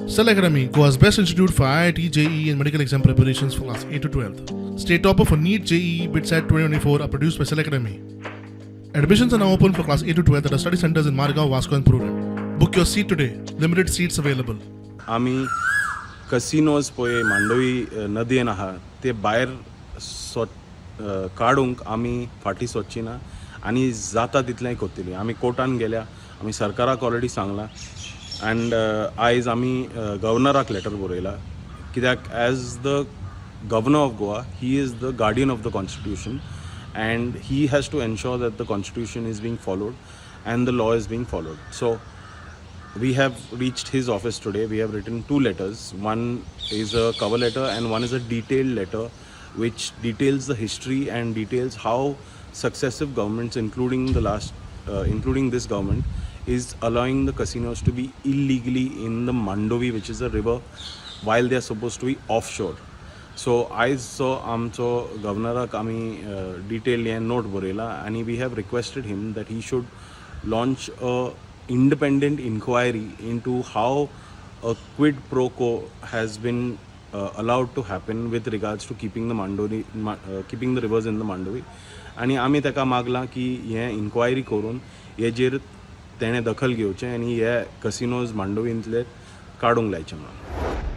Cell Academy, Goa's best institute for IIT, JEE, and medical exam preparations for class 8 to 12. State topper for NEET, JEE, BITSAT 2024 are produced by Cell Academy. Admissions are now open for class 8 to 12 at our study centers in Margao, Vasco, and Purulem. Book your seat today. Limited seats available. आमी casinos पळय मांडवी नदयेन आहा ते भायर so काडूंक आमी फाटीं सोदची ना आनी जाता तितलें करतली. आमी कोर्टान गेल्या, आमी सरकाराक ऑलरेडी सांगलां अँड आयज आमी गव्हर्नराक लेटर बरयला, कित्याक as the governor of Goa, he is the guardian of the constitution and he has to ensure that the constitution is being followed and the law is being followed. So we have reached his office today. We have written two letters. One is a cover letter and one is a detailed letter which details the history and details how successive governments, including this government, is allowing the casinos to be illegally in the Mandovi, which is a river, while they are supposed to be offshore. So आयज जो आमचो गव्हर्नराक आमी detail हें note बरयला आनी we have requested him that he should launch a independent inquiry into how a quid pro quo has been allowed to happen with regards to keeping the rivers in the Mandovi. आनी आमी ताका मागलां की हें enquiry करून हेजेर तेणें दखल घेवचें आनी हे कसिनोज मांडवींतले काडूंक लायचे म्हणून.